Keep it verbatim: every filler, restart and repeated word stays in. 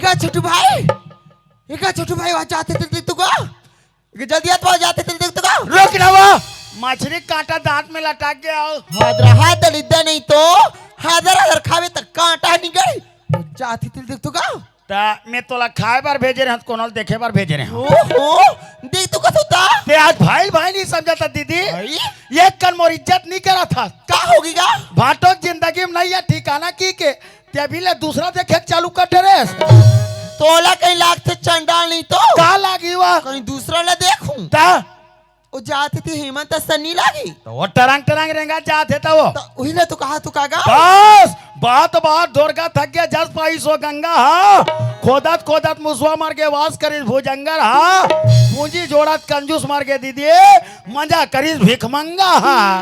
का छोटू भाई, ये का छोटू भाई, वहाँ जाथे तेला देख तो का, ये जल्दी आ तो, जाथे तेला देख तो का। रुक ना वो, मछरी कांटा दांत में लटक गया हो। हाथ रहा तेला इद्दा नहीं तो, हादर हादर खावे त कांटा निकल। जाथे तेला देख तो का। त मैं तोला खाए बर भेजे रहे हंव, कोनो ल देखे बर भेजे रहे हंव। ओहो, देख तो का सुता। ते आज भाई भाई नहीं समझा था दीदी। भाई? एक कन मोर इज्जत नहीं करा था। का होगे गा? भाटो के जिंदगी में नहीं है ठिकाना की के, ते अभी ले दूसरा देखे के चालू कर डरेस। तोला कहीं लागथे चंडाल नहीं तो? का लागी वा? कहीं दूसरा ला देखूं। ता? वो जाथे ते हेमंत असन नहीं लागी। तो वो टरंग टरंग रेंगा जाथे तो वो। तो वही ला तो कहा तू का गा? बस, बात बात ढोरगा थक गया, जस पाइस वो गंगा हा। खोदत खोदत मुसवा मर गे, वास करिस भुजंगर हा। पूंजी जोड़त कंजूस मर गे दीदी, मजा करिस भिखमंगा हा।